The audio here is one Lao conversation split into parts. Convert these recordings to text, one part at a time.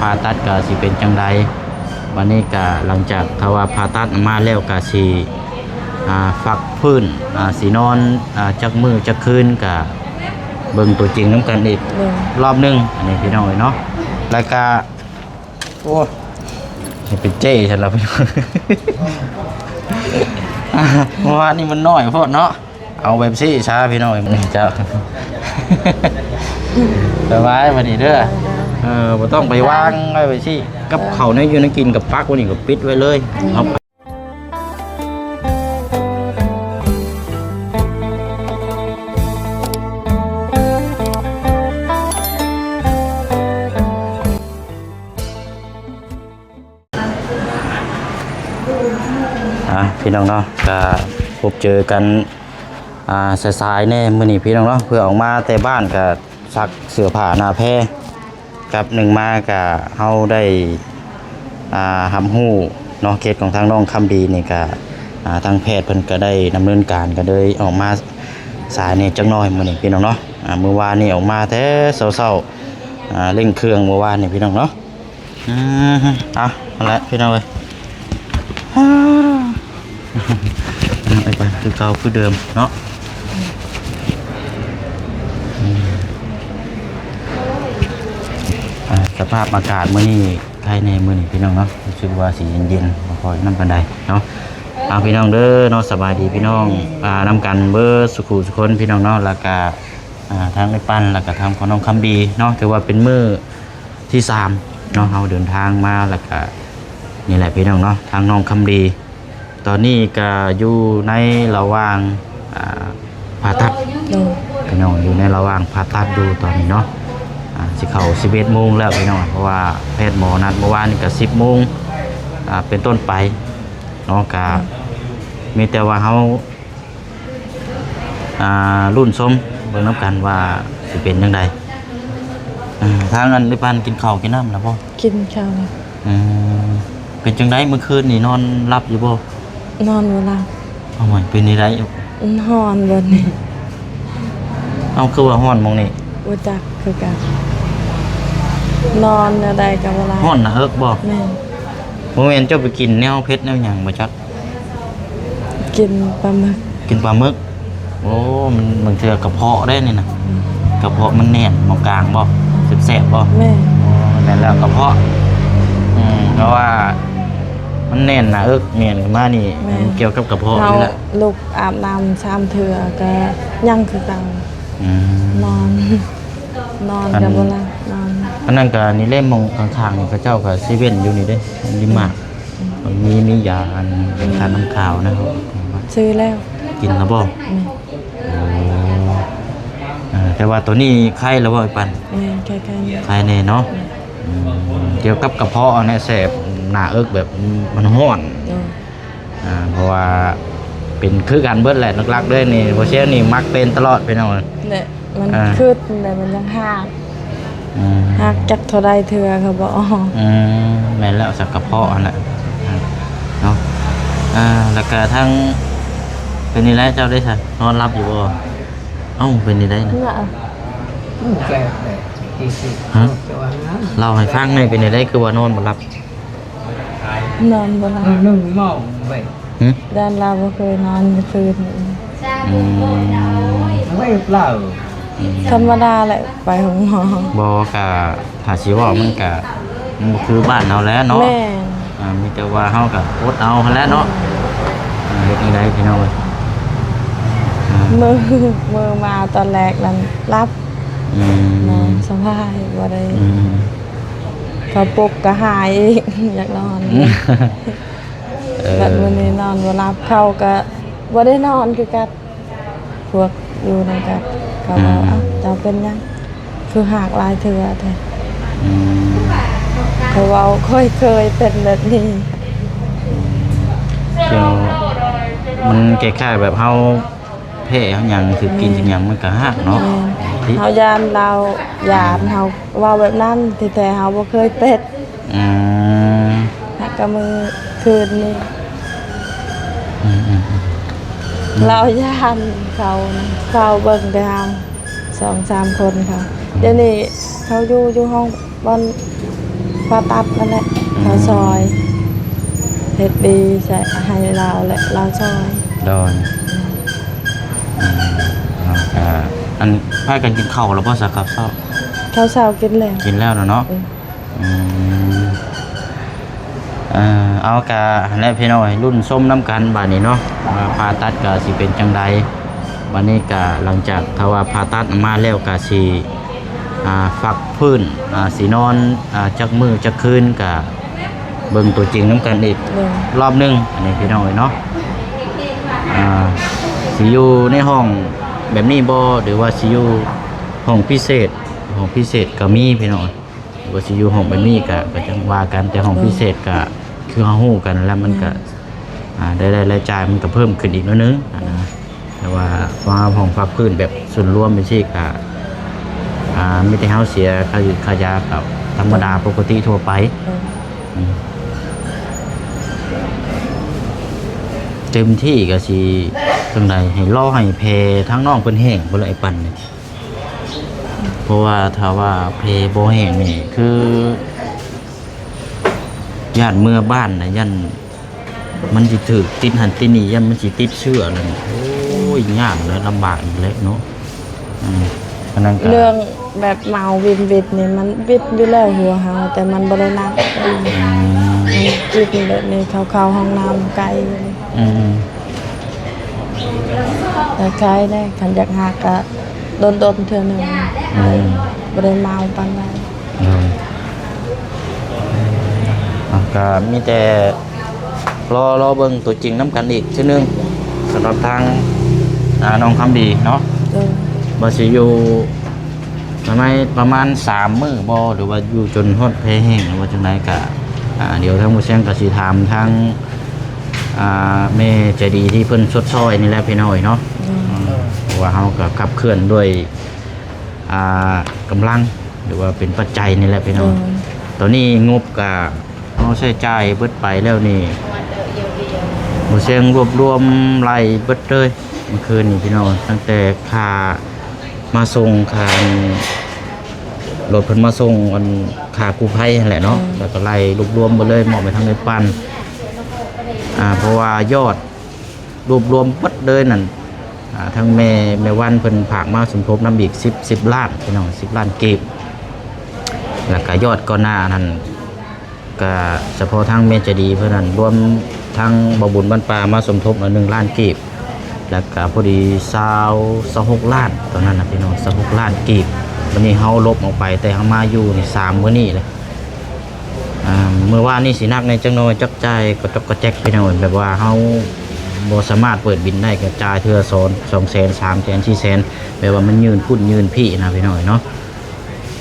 ຜ່າຕັດກະຊິເປັນຈັ່ງໃດ. ບາດນີ້ກະຫຼັງຈາກຖ້າວ່າຜ່າຕັດອອກມາແລ້ວກະຊິ ອ່າ ພັກຟື້ນ ອ່າ ຊິນອນ ອ່າ ຈັກມື້ຈັກຄືນກະເບິ່ງຕົວຈິງນຳກັນອີກ ໂດຍ ລອບໜຶ່ງ ອັນນີ້ພີ່ນ້ອງເອີຍເນາະ. ແລ້ວກະ ໂອ້ຍ ເປັນເຈ້ຊັ້ນລະພີ່ນ້ອງ ເມື່ອວານນີ້ມັນນ້ອຍໂພດເນາະ. ເອົາແບບຊີ້ຊະພີ່ນ້ອງເອີຍ ເຈົ້າ ສະບາຍບັດນີ້ເດີ ເອີ ບໍ່ຕ້ອງໄປວາງໄວ້ແບບຊີ້ ກັບເຂົ້າແນວຢູ່ແນວກິນກະປັກໄວ້ນີ້ ກະປິດໄວ້ເລີຍ ເອົາ ອ່າ ພີ່ນ້ອງເນາະ ກະພົບເຈີກັນ ອ່າ ສາຍໆແດ່ມື້ນີ້ພີ່ນ້ອງເນາະ ເພື່ອອອກມາແຕ່ບ້ານກະຊັກເສື້ອຜ້າໜ້າແພ ກັບໜຶ່ງມາກະເຮົາໄດ້ ອ່າ ຮັບຮູ້ເນາະ ເຄສຂອງທາງນ້ອງຄຳດີນີ້ກະ ອ່າ ທາງແພດເພິ່ນກະໄດ້ດຳເນີນການ ກະເລີຍອອກມາສາຍແດ່ຈັກໜ້ອຍມື້ນີ້ພີ່ນ້ອງເນາະ. ອ່າ ມື້ວານນີ້ອອກມາແຕ່ເຊົ້າໆ ອ່າ ເລັ່ງເຄື່ອງມື້ວານນີ້ພີ່ນ້ອງເນາະ. ອືມ ເອົາ ຫັ້ນແຫຼະພີ່ນ້ອງເອີຍ ໄປ ຄືເກົ່າຄືເດີມເນາະ. ອືມ ອ່າ ສະພາບອາກາດມື້ນີ້ໄຄແດ່ມື້ນີ້ພີ່ນ້ອງເນາະ ຮູ້ສຶກວ່າຊິເຢັນໆ ບໍ່ຄ່ອຍນັ້ນປານໃດເນາະ. ເອົາ ພີ່ນ້ອງເດີເນາະ ສະບາຍດີພີ່ນ້ອງ ອ່າ ນຳກັນເບິດສູ່ຄູ່ສູ່ຄົນພີ່ນ້ອງເນາະ. ແລ້ວກະ ອ່າ ທາງອ້າຍປັນ ແລ້ວກະທາງພໍ່ນ້ອງຄຳດີເນາະ ຖືວ່າເປັນມື້ທີສາມເນາະ ເຮົາເດີນທາງມາ ແລ້ວກະນີ້ແຫຼະພີ່ນ້ອງເນາະ ທາງນ້ອງຄຳດີ ຕອນນີ້ກະຢູ່ໃນລະຫວ່າງ ອ່າ ຜ່າຕັດ ໂດຍ ພີ່ນ້ອງ ຢູ່ໃນລະຫວ່າງຜ່າຕັດຢູ່ຕອນນີ້ເນາະ. ອ່າ ຊິເຂົ້າສິບເອັດໂມງແລ້ວພີ່ນ້ອງ ເພາະວ່າແພດໝໍນັດເມື່ອວານນີ້ກະສິບໂມງ ອ່າ ເປັນຕົ້ນໄປເນາະ. ກະ ໂດຍ ມີແຕ່ວ່າເຮົາ ອ່າ ລຸ້ນຊົມເບິ່ງນຳກັນວ່າຊິເປັນຈັ່ງໃດ. ອ່າ ທາງອັນ ອ້າຍປັນກິນເຂົ້າກິນນ້ຳແລ້ວບໍ່? ກິນເຂົ້າແລ້ວ. ອືມ ເປັນຈັ່ງໃດມື້ຄືນນີ້ ນອນຫຼັບຢູ່ບໍ່? ນອນບໍ່ຫຼັບ. ເອົາ ເປັນຈັ່ງໃດ? ມັນຮ້ອນບ່ອນນີ້. ເອົາ ຄືວ່າຮ້ອນໝ່ອງນີ້? ບໍ່ຈັກຄືກັນ ນອນແນວໃດກະບໍ່ຫຼັບ. ຮ້ອນໜ້າເອິກບໍ່? ແມ່ນ. ບໍ່ແມ່ນເຈົ້າໄປກິນແນວເຜັດແນວຫຍັງບໍ່ຈັກ? ກິນປາໝຶກ. ກິນປາໝຶກ. ໂອ້ ມັນ ບາງເທື່ອກະເພາະໄດ໋ນີ້ນະ. ອືມ ກະເພາະມັນແໜ້ນໝ່ອງກາງບໍ່? ແຊບໆບໍ່? ແມ່ນ. ອໍ ແມ່ນແລ້ວ ກະເພາະ. ອືມ ເພາະວ່າມັນແໜ້ນໜ້າເອິກ ແໜ້ນຂຶ້ນມານີ້. ແມ່ນ. ມັນກ່ຽວກັບກະເພາະນີ້ແຫຼະ. ເຮົາລຸກອາບນ້ຳສາມເທື່ອກະຍັງຄືເກົ່າ. ອືມ ນອນ ນອນກະບໍ່ຫຼັບ ອັນ ນອນ. ອັນນັ້ນກະນີ້ແຫຼະ ໝ່ອງຂ້າງໆນີ້ ເຂົາເຈົ້າກະເຊເວັ່ນຢູ່ນີ້ເດ້ ມີໝາກ. ອືມ ມັນມີ ມີຢາອັນ ອືມ ທາດນ້ຳຂາວນະ. ຊື້ແລ້ວ. ກິນແລ້ວບໍ່? ແມ່ນ. ໂອ້ ເອີ ແຕ່ວ່າຕອນນີ້ໄຄແລ້ວບໍ່ ອ້າຍປັນ? ແມ່ນ ໄຄ ໄຄແນ່ເນາະ. ອືມ ອືມ ກ່ຽວກັບກະເພາະຫັ້ນແຫຼະ ແສບໜ້າເອິກ ແບບມັນຮ້ອນ. ໂດຍ. ອ່າ ເພາະວ່າເປັນຄືກັນເບິດແຫຼະ ຫຼັກໆເລີຍນີ້ ບໍ່ແຊວນີ້ມັກເປັນຕະຫຼອດພີ່ນ້ອງ. ແຫຼະ ມັນ ອ່າ ຄຶດແລ້ວມັນຍັງຮາກ. ອືມ ຮາກຈັກເທົ່າໃດເທື່ອກະບໍ່ອອກ. ອືມ ແມ່ນແລ້ວ ສັກກະເພາະຫັ້ນແຫຼະເນາະ. ອ່າ ແລ້ວກະທາງ ເປັນນີ້ແຫຼະ ເຈົ້າໄດ້ຊະ ນອນຫຼັບຢູ່ບໍ່? ເອົ້າ ເປັນຈັ່ງໃດນະ? ເວົ້າໃຫ້ຟັງແດ່ ເປັນຈັ່ງໃດ ຄືວ່ານອນບໍ່ຫຼັບ? ນອນບໍ່ຫຼັບ. ເອີ ໜຶ່ງເມົາໄວ້. ຫື? ຢ້ານລາວບໍ່ເຄີຍນອນຄືນ. ອືມ ເອົາໄວ້ເປົ່າ. ອືມ ທຳມະດາແຫຼະ ໄປໂຮງໝໍ. ບໍ່ ກະຖ້າຊິເວົ້າມັນກະ ມັນບໍ່ຄືບ້ານເຮົາແຫຼະເນາະ. ແມ່ນ. ອ່າ ມີແຕ່ວ່າເຮົາກະອົດເອົາຫັ້ນແຫຼະເນາະ. ອືມ ອ່າ ເຮັດແນວໃດພີ່ນ້ອງເອີຍ. ອ່າ ມື້ ມື້ມາຕອນແລກນັ້ນຫຼັບ. ອືມ ນອນສະບາຍ ບໍ່ໄດ້. ອືມ ເຂົາປຸກກະຫາຍອີກ ຢາກນອນ. ເອີ ບັດມື້ນີ້ນອນບໍ່ຫຼັບ ເຂົາກະບໍ່ໄດ້ນອນຄືກັນ. ພວກຢູ່ນຳກັນເຂົາເວົ້າ. ອືມ ເອົ້າ ເຈົ້າເປັນຫຍັງ ຄືຮາກຫຼາຍເທື່ອແທ້? ອືມ ເຂົາເວົ້າ ຂ້ອຍເຄີຍເປັນແບບນີ້. ອືມ ເຈົ້າ ມັນຄ້າຍໆແບບເຮົາແພ້ຫຍັງ ຖືກກິ່ນ ແມ່ນ ຫຍັງມັນກະຮາກເນາະ. ແມ່ນ. ເຮົາຢ້ານລາວຢ້ານ ອືມ ເຮົາເວົ້າແບບນັ້ນ ທີ່ແທ້ເຮົາບໍ່ເຄີຍເປັນ. ອືມ ຫາກະມື້ຄືນນີ້. ອືມໆໆ ລາວຢ້ານເຂົານະ ເຝົ້າເບິ່ງແຕ່ເຮົາສອງສາມຄົນເຂົາ. ອືມ ດຽວນີ້ເຂົາຢູ່ ຢູ່ຫ້ອງ ບ່ອນ ຜ່າຕັດນັ້ນແຫຼະ ອືມ ເຂົາຊ່ອຍ ເຮັດດີໃສ່ ໃຫ້ລາວ ແລະ ລາວຊ່ອຍ. ໂດຍ ອືມ ເນາະ ອ່າ ອັນ ພາກັນກິນເຂົ້າແລ້ວບໍ່ຊະ ກັບເຊົ້າ? ເຂົ້າເຊົ້າກິນແລ້ວ ກິນແລ້ວແລ້ວເນາະ. ອືມ ອືມ ເອີ ເອົາ ກະຫັ້ນແຫຼະພີ່ນ້ອງ ລຸ້ນຊົມນຳກັນບາດນີ້ເນາະ ວ່າຜ່າຕັດກະຊິເປັນຈັ່ງໃດ. ບາດນີ້ກະຫຼັງຈາກຖ້າວ່າຜ່າຕັດອອກມາແລ້ວກະຊິ ອ່າ ພັກຟື້ນ ອ່າ ຊິນອນ ອ່າ ຈັກມື້ຈັກຄືນກະເບິ່ງຕົວຈິງນຳກັນອີກ ໂດຍ ລອບໜຶ່ງ ອັນນີ້ພີ່ນ້ອງເອີຍເນາະ. ອ່າ ຊິຢູ່ໃນຫ້ອງແບບນີ້ບໍ່ ຫຼືວ່າຊິຢູ່ຫ້ອງພິເສດ? ຫ້ອງພິເສດກະມີພີ່ນ້ອງ ຫຼືວ່າຊິຢູ່ຫ້ອງແບບນີ້ກະ ກະຈັ່ງວ່າກັນ ແຕ່ຫ້ອງ ໂດຍ ພິເສດກະຄືເຮົາຮູ້ກັນແລ້ວ ມັນກະ ອືມ ອ່າ ລາຍໄດ້ລາຍຈ່າຍມັນກະເພີ່ມຂຶ້ນອີກໜ້ອຍໜຶ່ງຫັ້ນນະ. ແຕ່ວ່າ ສຳລັບຫ້ອງພັກພື້ນແບບສ່ວນລວມຈັ່ງຊີ້ກະ ອ່າ ມີແຕ່ເຮົາເສຍຄ່າຢູ່ຄ່າຢາກະທຳມະດາ ໂດຍ ປົກກະຕິທົ່ວໄປ. ໂດຍ ອືມ ເຕັມທີ່ກະຊິຈັ່ງໃດ ໃຫ້ລໍໃຫ້ແຜທາງນ້ອງເພິ່ນແຫ້ງພຸ້ນລະ ໄອ້ປັນນີ້. ເພາະວ່າຖ້າວ່າແຜບໍ່ແຫ້ງນີ້ ຄືຢ້ານເມືອບ້ານນະ ຢ້ານມັນຊິຖືກຕິດຫັ້ນຕິດນີ້ ຢ້ານມັນຊິຕິດເຊື້ອນັ້ນ ໂອ້ຍ ຍາກແລະລຳບາກອີກແຫຼະເນາະ. ອືມ ອັນນັ້ນກະ ເລື່ອງແບບເມົາວິນວິດນີ້ ມັນວິດຢູ່ແລ້ວຫົວເຮົາ ແຕ່ມັນບໍ່ໄດ້ໜັກ. ອືມ ມັນວິດແບບນີ້ ເຂົ້າ ເຂົ້າຫ້ອງນ້ຳໄກ. ອືມ ແຕ່ໄຄແດ່ ຄັນຢາກຫັກກະດົນໆເທື່ອໜຶ່ງ. ອືມ ບໍ່ໄດ້ເມົາປານໃດ. ໂດຍ ອ່ະ ກະມີແຕ່ລໍ ລໍເບິ່ງຕົວຈິງນຳກັນອີກເທື່ອໜຶ່ງ ສຳລັບທາງ ອ່າ ນ້ອງຄຳດີເນາະ. ໂດຍ ວ່າຊິຢູ່ປະມານ ປະມານສາມມື້ບໍ່ ຫຼືວ່າຢູ່ຈົນຮອດແຜແຫ້ງ ຫຼືວ່າຈັ່ງໃດກະ ອ່າ ດຽວທາງໝໍແຊງກະຊິຖາມທາງ ອ່າ ແມ່ໃຈດີທີ່ເພິ່ນຊົດຊ່ອຍນີ້ແຫຼະພີ່ນ້ອງເອີຍເນາະ. ໂດຍ ອືມ ເພາະວ່າເຮົາກະຂັບເຄື່ອນດ້ວຍ ອ່າ ກຳລັງ ຫຼືວ່າເປັນປັດໄຈນີ້ແຫຼະພີ່ນ້ອງ. ໂດຍ ຕອນນີ້ງົບກະເຮົາໃຊ້ຈ່າຍເບິດໄປແລ້ວນີ້ ໝໍແຊງລວບລວມໄລ່ເບິດເລີຍ ມື້ຄືນນີ້ພີ່ນ້ອງ ຕັ້ງແຕ່ຄ່າມາສົ່ງ ຄ່າ ອັນ ລົດເພິ່ນມາສົ່ງ ອັນ ຄ່າກູ້ໄພຫັ້ນແຫຼະເນາະ. ໂດຍ ແລ້ວກໍໄລ່ລວບລວມເບິດເລີຍ ມອບໃຫ້ທາງເອື້ອຍປັ້ນ ອ່າ ເພາະວ່າຍອດ ລວບລວມເບິດເລີຍນັ້ນ ອ່າ ທັງແມ່ ແມ່ວັນເພິ່ນຝາກມາສົມທົບນຳອີກສິບ ສິບລ້ານພີ່ນ້ອງ ສິບລ້ານກີບ. ແລ້ວກະຍອດກ່ອນໜ້ານັ້ນ ກະສະເພາະທາງແມ່ໃຈດີເພິ່ນນັ້ນ ລວມທັງບໍ່ບຸນບ້ານປ່າມາສົມທົບນະ ໜຶ່ງລ້ານກີບ ແລ້ວກະພໍດີຊາວ ຊາວຫົກລ້ານ ຕອນນັ້ນນະພີ່ນ້ອງ ຊາວຫົກລ້ານກີບ. ບາດນີ້ເຮົາລົບອອກໄປ ແຕ່ເຮົາມາຢູ່ນີ້ສາມມື້ນີ້ແຫຼະ. ອ່າ ມື້ວານນີ້ຊິໜັກແດ່ຈັກໜ້ອຍ ຈັກຈ່າຍກະຈອກກະແຈກພີ່ນ້ອງ ແບບວ່າເຮົາບໍ່ສາມາດເປີດບິນໄດ້ ກະຈ່າຍເທື່ອສອງ ສອງແສນ ສາມແສນ ສີ່ແສນ ແບບວ່າມັນຍື່ນພຸ້ນຍື່ນພີ້ນະພີ່ນ້ອງເນາະ.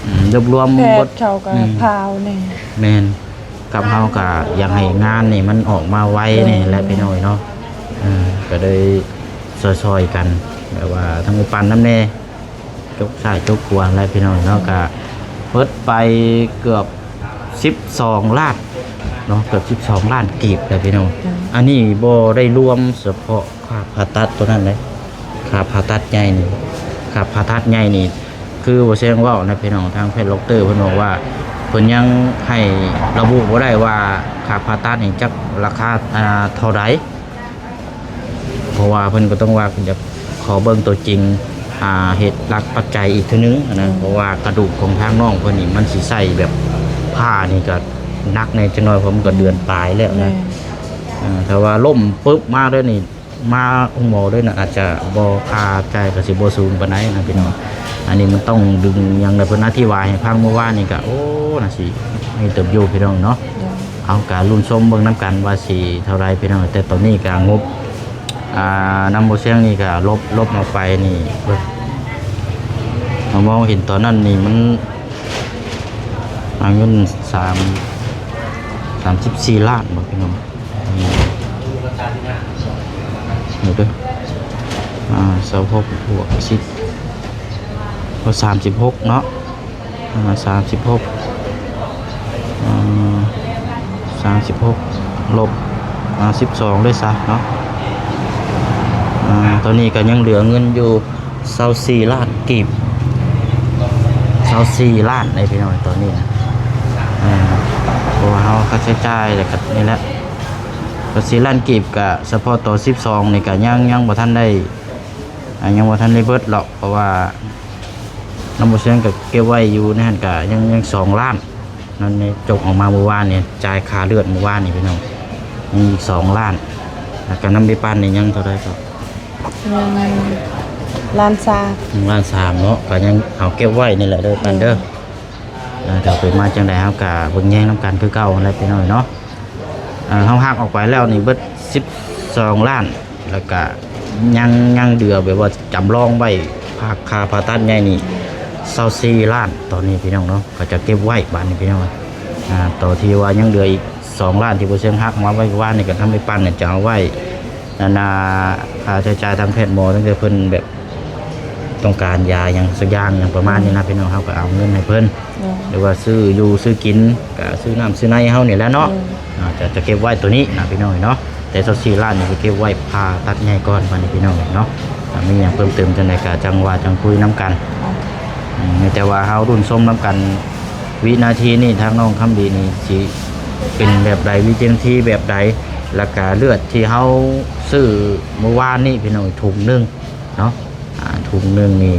ອືມ ລວບລວມ ແພດເຂົາກະ ອືມ ພາວແດ່ ແມ່ນ ກັບເຮົາກະຢາກໃຫ້ງານນີ້ມັນອອກມາໄວແດ່ ໂດຍ ແຫຼະພີ່ນ້ອງເນາະ. ເອີ ກະເລີຍຊ່ອຍໆກັນ ແບບວ່າທັງອຸປັນນຳແດ່ ຈົກຊ້າຍຈົກຂວາແຫຼະພີ່ນ້ອງເນາະ. ກະເບິດໄປເກືອບສິບສອງລ້ານເນາະ ເກືອບສິບສອງລ້ານກີບແຫຼະພີ່ນ້ອງ. ອັນນີ້ບໍ່ໄດ້ລວມສະເພາະຄ່າຜ່າຕັດໂຕນັ້ນເດ້ ຄ່າຜ່າຕັດໃຫຍ່ນີ້ ຄ່າຜ່າຕັດໃຫຍ່ນີ້ ຄືບໍ່ແຊງເວົ້ານະພີ່ນ້ອງ ທາງແພດດັອກເຕີເພິ່ນບອກວ່າ ເພິ່ນຍັງໃຫ້ລະບຸບໍ່ໄດ້ວ່າຄ່າຜ່າຕັດນີ້ຈັກລາຄາ ອ່າ ເທົ່າໃດ. ເພາະວ່າເພິ່ນກໍຕ້ອງວ່າຢາກຂໍເບິ່ງຕົວຈິງ ອ່າ ເຮັດຫຼັກປັດໄຈອີກເທື່ອໜຶ່ງນະ ອືມ ເພາະວ່າກະດູກຂອງທາງນ້ອງເພິ່ນນີ້ມັນຊິໃສ່ແບບ ຜ່ານີ້ກໍໜັກແດ່ຈັກໜ້ອຍ ເພາະມັນກໍເດືອນປາຍແລ້ວນະ. ແມ່ນ ເອີ ຖ້າວ່າລົ້ມປຶບມາເລີຍນີ້ ມາໂຮງໝໍເລີຍນະ ອາດຈະບໍ່ ຄ່າຈ່າຍກໍຊິບໍ່ສູງປານໃດນະພີ່ນ້ອງ. ອັນນີ້ມັນຕ້ອງດຶງຫຍັງໃດ ເພິ່ນອະທິບາຍໃຫ້ຟັງມື້ວານນີ້ກໍ ໂອ້ ໜ້າຊິມີເຕີບຢູ່ພີ່ນ້ອງເນາະ. ໂດຍ ເຮົາກະລຸ້ນຊົມເບິ່ງນຳກັນວ່າຊິເທົ່າໃດພີ່ນ້ອງ. ແຕ່ຕອນນີ້ກະງົບ ອ່າ ນຳບໍ່ຊຽງນີ້ກະລົບ ລົບອອກໄປນີ້ ເບິ່ງ ເຮົາມອງເຫັນຕອນນັ້ນນີ້ມັນ ອ່າ ເງິນສາມ ສາມສິບສີ່ລ້ານບໍ່ພີ່ນ້ອງ. ນີ້ເດີ ອ່າ ຊາວຫົກບວກສິບ ກໍສາມສິບຫົກເນາະ. ອ່າ ສາມສິບຫົກ ອ່າ ສາມສິບຫົກ ລົບ ອ່າ ສິບສອງເລີຍຊະເນາະ. ອ່າ ຕອນນີ້ກໍຍັງເຫຼືອເງິນຢູ່ຊາວສີ່ລ້ານກີບ ຊາວສີ່ລ້ານເດ້ພີ່ນ້ອງ ຕອນນີ້ນະ. ອ່າ ຄ່າໃຊ້ຈ່າຍ ແລ້ວກໍນີ້ແຫຼະ ກໍສີ່ລ້ານກີບ ກໍສະເພາະຕໍ່ສິບສອງນີ້ກໍຍັງ ຍັງບໍ່ທັນໄດ້ ອ່າ ຍັງບໍ່ທັນໄດ້ເບິດຫຼອກ ເພາະວ່ານຳບໍ່ຊຽງກໍເກັບໄວ້ຢູ່ໃນຫັ້ນ ກໍຍັງ ຍັງສອງລ້ານ ນັ້ນນີ້ ຈົກອອກມາມື້ວານນີ້ ຈ່າຍຄ່າເລືອດມື້ວານນີ້ພີ່ນ້ອງ ຍັງອີກສອງລ້ານ ແລ້ວກໍນຳໄປປັນນີ້ຍັງເທົ່າໃດກໍ ຍັງລ້ານສາມ ຍັງລ້ານສາມເນາະ ກໍຍັງເອົາເກັບໄວ້ນີ້ແຫຼະເດີ ປັນເດີ. ເອີ ຖ້າເປັນມາຈັ່ງໃດເຮົາກະເບິ່ງແຍງນຳກັນຄືເກົ່າຫັ້ນແຫຼະພີ່ນ້ອງເນາະ. ເອີ ເຮົາຫັກອອກໄປແລ້ວນີ້ເບິດສິບສອງລ້ານ ແລ້ວກະຍັງ ຍັງເຫຼືອແບບວ່າຈຳລອງໄວ້ ຄ່າ ຄ່າຜ່າຕັດໃຫຍ່ນີ້ຊາວສີ່ລ້ານ ຕອນນີ້ພີ່ນ້ອງເນາະ ກໍຈະເກັບໄວ້ບາດນີ້ພີ່ນ້ອງ. ອາ ໂຕທີ່ວ່າຍັງເຫຼືອອີກສອງລ້ານ ທີ່ບໍ່ເຊີງຫັກມາໄວ້ວານນີ້ ກໍທຳໄປປັນນີ້ຈະເອົາໄວ້ ອັນນ່າ ຄ່າໃຊ້ຈ່າຍທາງແພດໝໍ ຕັ້ງແຕ່ເພິ່ນແບບ ຕ້ອງການຢາຫຍັງສັກຢ່າງຫຍັງປະມານນີ້ນະ ອືມ ພີ່ນ້ອງ ເຮົາກໍເອົາເງິນໃຫ້ເພິ່ນ ໂດຍ ຫຼືວ່າຊື້ຢູ່ຊື້ກິນ ກໍຊື້ນ້ຳຊື້ໃນເຮົານີ້ແຫຼະເນາະ ໂດຍ ອາ ຈະ ຈະເກັບໄວ້ໂຕນີ້ນະພີ່ນ້ອງເນາະ ແຕ່ຊາວສີ່ລ້ານນີ້ຈະເກັບໄວ້ຜ່າຕັດໃຫຍ່ກ່ອນ ບາດນີ້ພີ່ນ້ອງເນາະ ຖ້າມີຫຍັງເພີ່ມເຕີມຈັ່ງໃດກໍຈັ່ງວ່າຈັ່ງຄຸຍນຳກັນ ໂດຍ ອືມ ມີແຕ່ວ່າເຮົາລຸ້ນຊົມນຳກັນ ວິນາທີນີ້ທາງນ້ອງຄຳດີນີ້ຊິເປັນແບບໃດ ວິນາທີແບບໃດ ແລ້ວກະເລືອດທີ່ເຮົາຊື້ມື້ວານນີ້ພີ່ນ້ອງ ຖົງໜຶ່ງເນາະ ອ່າ ຖົງໜຶ່ງນີ້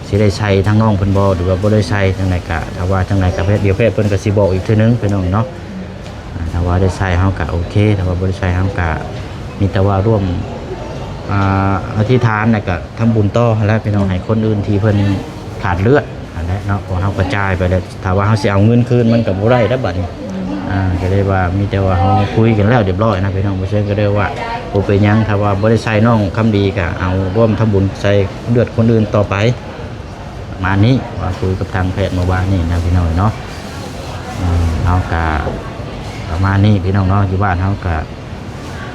ຊິໄດ້ໃສ່ທາງນ້ອງເພິ່ນບໍ່ ຫຼືວ່າບໍ່ໄດ້ໃສ່ຈັ່ງໃດກະ ຖ້າວ່າຈັ່ງໃດກະແພດ ດຽວແພດເພິ່ນກະຊິບອກອີກເທື່ອໜຶ່ງພີ່ນ້ອງເນາະ ອ່າ ຖ້າວ່າໄດ້ໃສ່ເຮົາກະໂອເຄ ຖ້າວ່າບໍ່ໄດ້ໃສ່ເຮົາກະມີແຕ່ວ່າຮ່ວມ ອ່າ ອະທິຖານ ແລ້ວກະທຳບຸນຕໍ່ຫັ້ນແຫຼະພີ່ນ້ອງ ອືມ ໃຫ້ຄົນອື່ນທີ່ເພິ່ນຂາດເລືອດຫັ້ນແຫຼະເນາະ ເພາະເຮົາກະຈ່າຍໄປແລ້ວ ຖ້າວ່າເຮົາຊິເອົາເງິນຄືນມັນກໍບໍ່ໄດ້ແລ້ວບາດນີ້ ອືມ ອ່າ ກໍເລີຍວ່າມີແຕ່ວ່າເຮົາຄຸຍກັນແລ້ວຮຽບຮ້ອຍນະພີ່ນ້ອງ ບໍ່ເຊີງກໍເລີຍວ່າບໍ່ເປັນຫຍັງ ຖ້າວ່າບໍ່ໄດ້ໃສ່ນ້ອງຄຳດີກໍເອົາຮ່ວມທຳບຸນໃສ່ເລືອດຄົນອື່ນຕໍ່ໄປ ປະມານນີ້ ວ່າຄຸຍກັບທາງແພດເມື່ອວານນີ້ນະພີ່ນ້ອງເນາະ ເອີ ເຮົາກະປະມານນີ້ພີ່ນ້ອງເນາະ ຢູ່ບ້ານເຮົາກະ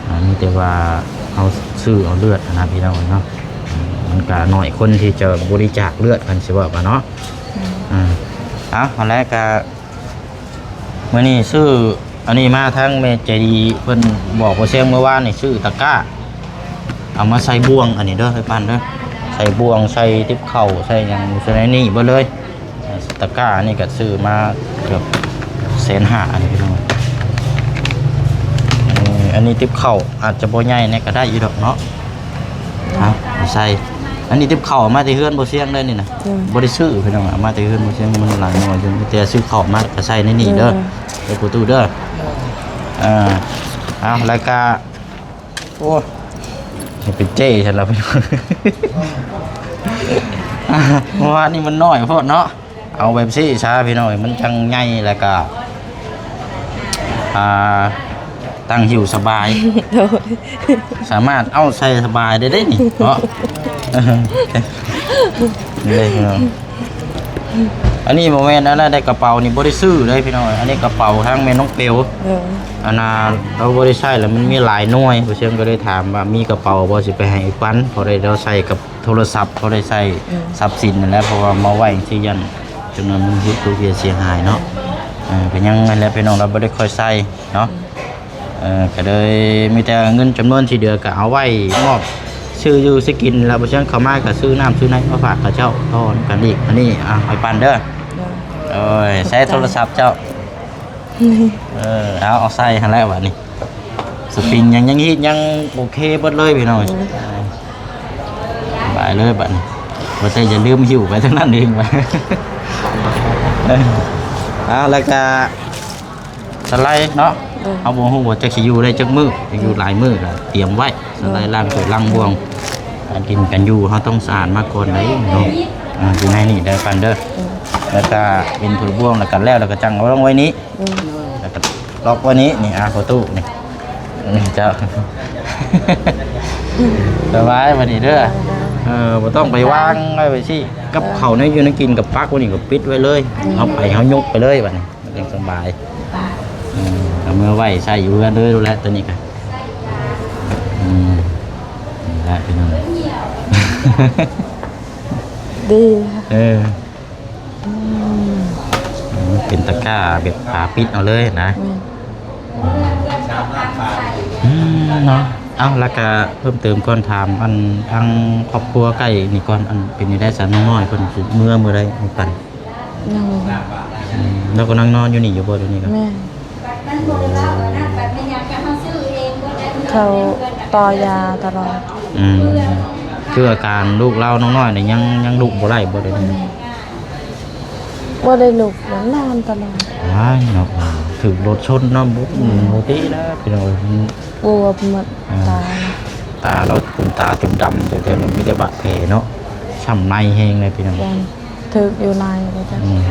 ອ່າ ມີແຕ່ວ່າເຮົາຊື້ເອົາເລືອດຫັ້ນນະພີ່ນ້ອງເນາະ ມັນກະໜ້ອຍຄົນທີ່ຈະບໍລິຈາກເລືອດ ຄັນຊິເວົ້າກະເນາະ ອືມ ອ່າ ເອົາ ຫັ້ນແຫຼະກະ ມື້ນີ້ຊື້ອັນນີ້ມາ ທາງແມ່ໃຈດີເພິ່ນບອກວ່າແຊງເມື່ອວານນີ້ ຊື້ຕະກ້າ ເອົາມາໃສ່ບ່ວງອັນນີ້ເດີ ໄອ້ປັນເດີ ໃສ່ບ່ວງ ໃສ່ຕິບເຂົ້າ ໃສ່ຫຍັງຢູ່ໃນນີ້ເບິດເລີຍ. ຕະກ້າອັນນີ້ກໍຊື້ມາເກືອບແສນຫ້າ ອັນນີ້ພີ່ນ້ອງ ເອີ ອັນນີ້ຕິບເຂົ້າອາດຈະບໍ່ໃຫຍ່ແດ່ກໍໄດ້ຢູ່ດອກເນາະ ເອົາໃສ່ ອັນນີ້ຕິບເຂົ້າເອົາມາແຕ່ເຮືອນບໍ່ຊຽງເດ້ນີ້ນະ ອືມ ບໍ່ໄດ້ຊື້ພີ່ນ້ອງ ເອົາມາແຕ່ເຮືອນບໍ່ຊຽງ ມັນຫຼາຍໜ່ວຍຢູ່ ມີແຕ່ຊື້ເຂົ້າມາແລ້ວກໍໃສ່ໃນນີ້ເດີ ເອີ ເດີປະຕູເດີ ເອີ ເອົາ ແລ້ວກໍ ໂອ້ຍ ເປັນເຈ້ຊັ້ນລະພີ່ນ້ອງ ເມື່ອວານນີ້ມັນນ້ອຍໂພດເນາະ ເອົາແບບຊີ້ຊະພີ່ນ້ອງ ມັນຈັ່ງໃຫຍ່ ແລ້ວກໍ ອ່າ ຕັ້ງຫິ້ວສະບາຍ ໂດຍ ສາມາດເອົາໃສ່ສະບາຍໄດ້ເດ້ນີ້ເນາະ ນີ້ເດ້ພີ່ນ້ອງ ອັນນີ້ບໍ່ແມ່ນອັນນັ້ນເດ້ ກະເປົານີ້ບໍ່ໄດ້ຊື້ເດ້ພີ່ນ້ອງ ອັນນີ້ກະເປົາທາງແມ່ນ້ອງເປວ ເອີ ອັນນ່າ ລາວບໍ່ໄດ້ໃຊ້ແລ້ວ ມັນມີຫຼາຍໜ່ວຍ ຜູ້ເຊິ່ງກໍເລີຍຖາມວ່າມີກະເປົາບໍ່ ຊິໄປໃຫ້ອີ່ປັນ ພໍໄດ້ລາວໃສ່ກັບໂທລະສັບ ພໍໄດ້ໃຊ້ ອືມ ຊັບສິນນັ້ນແຫຼະ ເພາະວ່າມາໄວ້ຈັ່ງຊີ້ຢ້ານ ຈັ່ງນັ້ນມັນເຮັດຕົວເສຍຫາຍເນາະ ເອີ ກໍຍັງນັ້ນແຫຼະພີ່ນ້ອງ ລາວບໍ່ໄດ້ຄ່ອຍໃຊ້ເນາະ ອືມ ເອີ ກໍເລີຍມີແຕ່ເງິນຈຳນວນທີ່ເຫຼືອກໍເອົາໄວ້ມອບ ຊື້ຢູ່ຊື້ກິນ ແລ້ວບໍ່ເຊິ່ງເຂົ້າມາກໍຊື້ນ້ຳຊື້ໃນມາຝາກເຂົາເຈົ້າຕໍ່ນຳກັນອີກ ອັນນີ້ ອ່າ ໃຫ້ປັນເດີ ໂດຍ ໂດຍ ໃຊ້ໂທລະສັບເຈົ້າ ເອີ ເອົາ ເອົາໃສ່ຫັ້ນແຫຼະບາດນີ້ ສະປຣິງຫຍັງ ຍັງຮີດ ຍັງໂອເຄເບິດເລີຍພີ່ນ້ອງ ອືມ ສະບາຍເລີຍບາດນີ້ ວ່າແຕ່ຢ່າລືມຫິ້ວໄປທາງນັ້ນເອງ ເອົາ ແລ້ວກະ ສະໄລເນາະ ໂດຍ ເຮົາບໍ່ຮູ້ວ່າຈັກຊິຢູ່ໄດ້ຈັກມື້ ອືມ ຢູ່ຫຼາຍມື້ກໍຕຽມໄວ້ ສະໄລ ອືມ ລ້າງຖ້ວຍລ້າງບ່ວງ ການກິນການຢູ່ເຮົາຕ້ອງສະອາດມາກ່ອນໄດ໋ເນາະ ອ່າ ຢູ່ໃນນີ້ເດີປັນເດີ ອືມ ແລ້ວກໍເປັນຖ້ວຍບ່ວງ ແລ້ວກໍແລ້ວ ແລ້ວກໍຈັ່ງເອົາລົງໄວ້ນີ້ ອືມ ແລ້ວກໍລັອກໄວ້ນີ້ ນີ້ ອ່າ ປະຕູນີ້ ນີ້ເຈົ້າ ສະບາຍບັດນີ້ເດີ ເອີ ບໍ່ຕ້ອງໄປວາງໄວ້ ໄວ້ຊີ້ ກັບເຂົ້າແນວຢູ່ແນວກິນກໍປັກໄວ້ນີ້ ກໍປິດໄວ້ເລີຍ ອືມ ເຮົາໄປເຮົາຍົກໄປເລີຍບັດນີ້ ມັນຈັ່ງສະບາຍ ເອີ ເອົາເມືອໄວ້ໃຊ້ຢູ່ເຮືອນເດີ ໂດນແລ້ວໂຕນີ້ກະ ອືມ ນີ້ແຫຼະພີ່ນ້ອງ ດີ ເອີ ອືມ ເປັນຕະກ້າແບບຝາປິດເອົາເລີຍນະ ແມ່ນ ອືມ ເນາະ ເອົາ ແລ້ວກະເພີ່ມເຕີມກ່ອນ ຖາມອັນທາງຄອບຄົວໃກ້ນີ້ກ່ອນ ອັນເປັນຈັ່ງໃດຊະ ນ້ອງນ້ອຍເພິ່ນຊິເມືອມື້ໃດ ໃຫ້ປັນ ຍັງ ອືມ ແລ້ວກໍນັ່ງນອນຢູ່ນີ້ຢູ່ບໍ່ດຽວນີ້ກໍ ແມ່ນ ມັນບໍ່ໄດ້ວ່າອັນນັ້ນ ບັດແມ່ນຫຍັງກໍເຮົາຊື້ເອງເບິດແຫຼະ ເຂົາຕໍ່ຢາຕະຫຼອດ. ອືມ ຄືອາການລູກລາວນ້ອງນ້ອຍນີ້ ຍັງ ຍັງລຸກບໍ່ໄດ້ບໍ່ ດຽວນີ້? ບໍ່ໄດ້ລຸກ ນອນຕະຫຼອດ. ວ້າຍເນາະ ຖືກລົດຊົນເນາະ ບໍ່ ອືມ ບໍ່ຕິແລ້ວພີ່ນ້ອງເອີຍ. ບວມໝົດ ອ່າ ຕາ ຕາລາວ ຕາຈົນດຳ ແຕ່ ແຕ່ມັນມີແຕ່ບາດແຜເນາະ ຊ້ຳໃນແຮງເລີຍພີ່ນ້ອງ. ຖືກຢູ່ໃນເດ້. ອືມ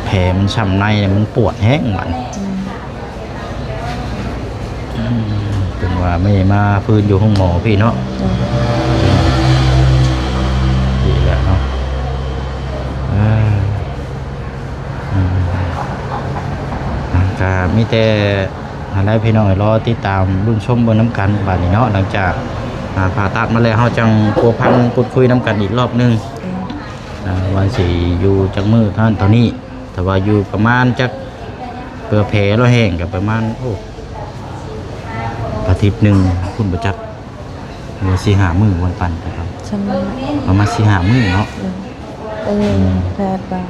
ແຜມັນຊ້ຳໃນ ມັນປວດແຮງບາດນີ້. ອືມ ອືມ ເພິ່ນວ່າແມ່ມາຟື້ນຢູ່ໂຮງໝໍພີ້ເນາະ. ອືມ ດີແລ້ວເນາະ. ເອີ ອືມ ອ່າ ກະມີແຕ່ ອັນໃດພີ່ນ້ອງ ລໍຕິດຕາມລຸ້ນຊົມເບິ່ງນຳກັນບາດນີ້ເນາະ. ຫຼັງຈາກ ອ່າ ຜ່າຕັດມາແລ້ວ ເຮົາຈັ່ງພົວພັນພູດຄຸຍນຳກັນອີກລອບໜຶ່ງ ອືມ ອ່າ ວ່າຊິຢູ່ຈັກມື້ເທົ່ານັ້ນເທົ່ານີ້. ແຕ່ວ່າຢູ່ປະມານຈັກ ເພື່ອແຜລາວແຫ້ງກໍປະມານ ໂອ້ ອາທິດໜຶ່ງພຸ້ນບໍ່ຈັກ ຫຼືວ່າສີ່ຫ້າມື້ ວັນປັນໄປເນາະ. ສ່ຳນັ້ນແຫຼະ ປະມານສີ່ຫ້າມື້ເນາະ. ເອີ ເອີ ອືມ ແພດວ່າ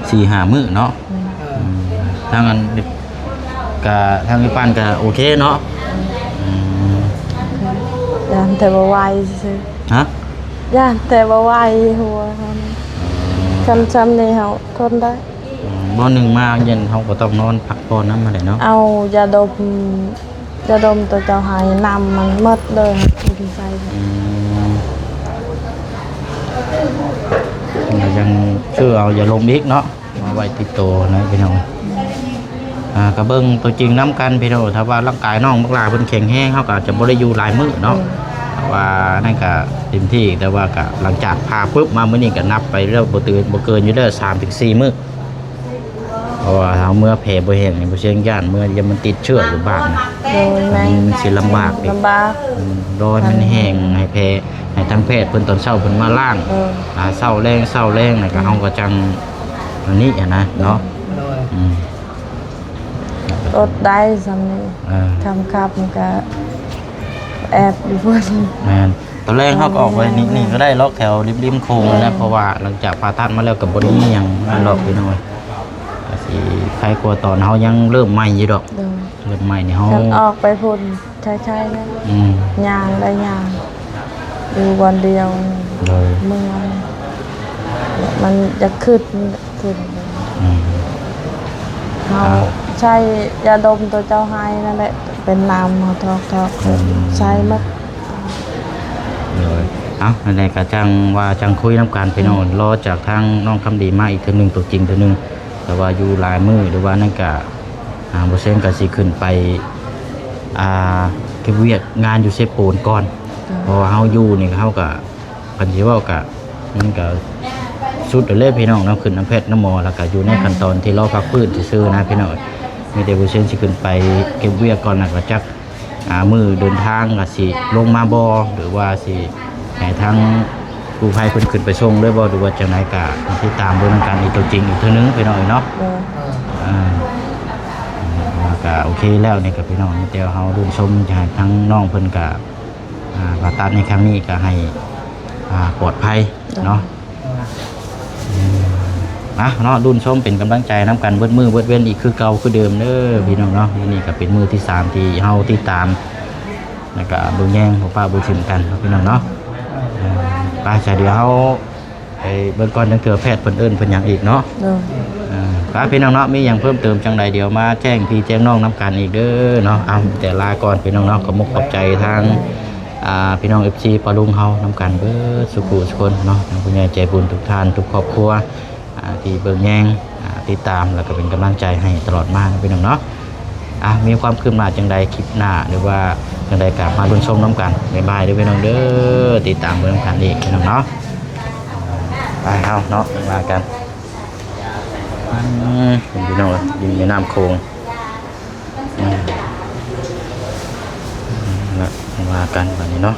ສີ່ຫ້າມື້ເນາະ. ແມ່ນ ອືມ ທາງອັນ ກະ ທາງແມ່ປານກະໂອເຄເນາະ. ອືມ ຢ້ານແຕ່ບໍ່ໄຫວຊື່ໆ. ຮະ? ຢ້ານແຕ່ບໍ່ໄຫວຫົວເຮົານີ້. ອືມ ຄັນຊ່ຳນີ້ເຮົາທົນໄດ້. ອືມ ບໍ່ໜຶ່ງມາເຢັນເຮົາກໍຕ້ອງນອນພັກຜ່ອນນຳຫັ້ນແຫຼະເນາະ. ເອົາຢາດົມ ຢາດົມໂຕເຈົ້າໃຫ້ ນ້ຳມັນໝົດເລີຍ ກິນໃສ່. ອືມ ແລ້ວຍັງຊື້ເອົາຢາລົມອີກເນາະ ມາໄວ້ຕິດໂຕນະພີ່ນ້ອງ. ອ່າ ກໍເບິ່ງຕົວຈິງນຳກັນພີ່ນ້ອງ. ຖ້າວ່າຮ່າງກາຍນ້ອງບັກຫຼ້າເພິ່ນແຂງແຮງ ເຮົາກໍອາດຈະບໍ່ໄດ້ຢູ່ຫຼາຍມື້ເນາະ. ອືມ ແຕ່ວ່ານັ້ນກໍເຕັມທີ່ ແຕ່ວ່າກໍຫຼັງຈາກຜ່າປຶບມາມື້ນີ້ ກໍນັບໄປແລ້ວ ບໍ່ເກີນ ບໍ່ເກີນຢູ່ແລ້ວ ສາມເຖິງສີ່ມື້. ເພາະວ່າເຮົາເມືອແຜບໍ່ແຫ້ງນີ້ ບໍ່ຊຽງຢ້ານເມືອ ຢ້ານມັນຕິດເຊື້ອຢູ່ບ້ານນະ. ໂດຍ ແມ່ນ ມັນຊິລຳບາກອີກ ລຳບາກ. ອືມ ລໍໃຫ້ມັນແຫ້ງ ໃຫ້ແຜ ໃຫ້ທາງແພດເພິ່ນຕອນເຊົ້າເພິ່ນມາລ້າງ ເອີ ອ່າ ເຊົ້າແລງ ເຊົ້າແລງ ແລ້ວກໍ ອືມ ເຮົາກໍຈັ່ງອັນນີ້ຫັ້ນນະເນາະ. ໂດຍ ອືມ ອົດໄດ້ຊ່ຳນີ້. ເອີ ຄ່ຳໆ ມັນກໍແອບຢູ່ພຸ້ນ. ແມ່ນ ຕອນແລກເຮົາກໍອອກໄປນີ້ ເອີ ນີ້ກໍໄດ້ລອກແຖວລິມໆໂຂງຫັ້ນແຫຼະ. ແມ່ນ ເພາະວ່າຫຼັງຈາກຜ່າຕັດມາແລ້ວກໍບໍ່ໄດ້ມີຫຍັງນັ້ນດອກພີ່ນ້ອງ. ກໍຊິໄຄກວ່າຕອນເຮົາຍັງເລີ່ມໃໝ່ຢູ່ດອກ. ໂດຍ ເລີ່ມໃໝ່ນີ້ເຮົາ ຄັນອອກໄປພຸ້ນ ໃຊ່ໆ ເລີຍ. ອືມ ຍ່າງໄດ້ຍ່າງ ຢູ່ບ່ອນດຽວ. ໂດຍ ເມືອງ ມັນຢາກຄຶດ ຄຶດ. ອືມ ເຮົາ ອ່າ ໃຊ້ຢາດົມໂຕເຈົ້າໃຫ້ນັ້ນແຫຼະ ເປັນນ້ຳເຮົາຖອກໆ. ອືມ ໃຊ້ໝົດ. ໂດຍ ເອົ້າ ນັ້ນແຫຼະ ກໍຈັ່ງວ່າຈັ່ງຄຸຍນຳກັນພີ່ນ້ອງ. ອືມ ລໍຈາກທາງນ້ອງຄຳດີມາອີກເທື່ອໜຶ່ງ ຕົວຈິງເທື່ອໜຶ່ງ. ແຕ່ວ່າຢູ່ຫຼາຍມື້ ຫຼືວ່ານັ້ນກະ ອ່າ ບໍ່ເຊັງກະຊິຂຶ້ນໄປ ອ່າ ເກັບວຽກງານຢູ່ເຊໂປນກ່ອນ. ເອີ ເພາະວ່າເຮົາຢູ່ນີ້ ເຮົາກະ ຄັນຊິເວົ້າກະ ມັນກະສຸດແລ້ວແຫຼະພີ່ນ້ອງເນາະ. ຂຶ້ນນຳແພດນຳໝໍ ແລ້ວກະຢູ່ໃນ ແມ່ນ ຂັ້ນຕອນທີ່ລໍພັກຟື້ນຊື່ໆນະພີ່ນ້ອງ. ມີແຕ່ບໍ່ເຊັງຊິຂຶ້ນໄປເກັບວຽກກ່ອນ ແລ້ວກະຈັກ ອ່າ ມື້ເດີນທາງກໍຊິລົງມາບໍ່ ຫຼືວ່າຊິໃຫ້ທາງກູ້ໄພເພິ່ນຂຶ້ນໄປສົ່ງເລີຍບໍ່ ຫຼືວ່າຈັ່ງໃດ ກໍຕິດຕາມເບິ່ງນຳກັນອີກຕົວຈິງອີກເທື່ອໜຶ່ງພີ່ນ້ອງເອີຍເນາະ. ໂດຍ ອ່າ ກໍໂອເຄແລ້ວນີ້ກໍພີ່ນ້ອງ ມີແຕ່ເຮົາລຸ້ນຊົມ ຢາກໃຫ້ທາງນ້ອງເພິ່ນກໍ ອ່າ ຜ່າຕັດໃນຄັ້ງນີ້ກໍໃຫ້ ອ່າ ປອດໄພເນາະ. ໂດຍ ອືມ ອ່ະເນາະ ລຸ້ນຊົມເປັນກຳລັງໃຈນຳກັນເບິດມື້ເບິດເວັນອີກຄືເກົ່າຄືເດີມເດີ ອືມ ພີ່ນ້ອງເນາະ. ມື້ນີ້ກໍເປັນມື້ທີສາມທີ່ເຮົາຕິດຕາມ ແລ້ວກໍເບິ່ງແຍງ ບໍ່ປະບໍ່ຖິ້ມກັນເນາະ ພີ່ນ້ອງເນາະ. ເອີ ໄປ ສະ ດຽວເຮົາໄປເບິ່ງກ່ອນ ຈັ່ງເທື່ອແພດເພິ່ນເອີ້ນເພິ່ນຫຍັງອີກເນາະ. ໂດຍ ເອີ ໄປ ພີ່ນ້ອງເນາະ ມີຫຍັງເພີ່ມເຕີມຈັ່ງໃດ ດຽວມາແຈ້ງພີ່ແຈ້ງນ້ອງນຳກັນອີກເດີເນາະ. ເອົາ ແຕ່ລາກ່ອນ ພີ່ນ້ອງເນາະ ຂອບມຸກຂອບໃຈທາງ ອ່າ ພີ່ນ້ອງເອັຟຊີປ້າລຸງເຮົານຳກັນເບິດສູ່ຜູ້ສູ່ຄົນເນາະ ທັງຜູ້ໃຫຍ່ໃຈບຸນທຸກທ່ານ ທຸກຄອບຄົວ ອ່າ ທີ່ເບິ່ງແຍງ ອ່າ ຕິດຕາມ ແລ້ວກໍເປັນກຳລັງໃຈໃຫ້ຕະຫຼອດມາເນາະ ພີ່ນ້ອງເນາະ. ອ່າ ມີຄວາມຄືບໜ້າຈັ່ງໃດ ຄລິບໜ້າ ຫຼືວ່າຈັ່ງໃດກໍມາລຸ້ນຊົມນຳກັນ. ບາຍບາຍເດີ ພີ່ນ້ອງເດີ ຕິດຕາມເບິ່ງນຳກັນອີກ ພີ່ນ້ອງເນາະ. ໄປເຮົາເນາະ ວ່າກັນ. ອືມ ພີ່ນ້ອງ ລິມແມ່ນ້ຳໂຂງ ອືມ ລະ ວ່າກັນບາດນີ້ເນາະ.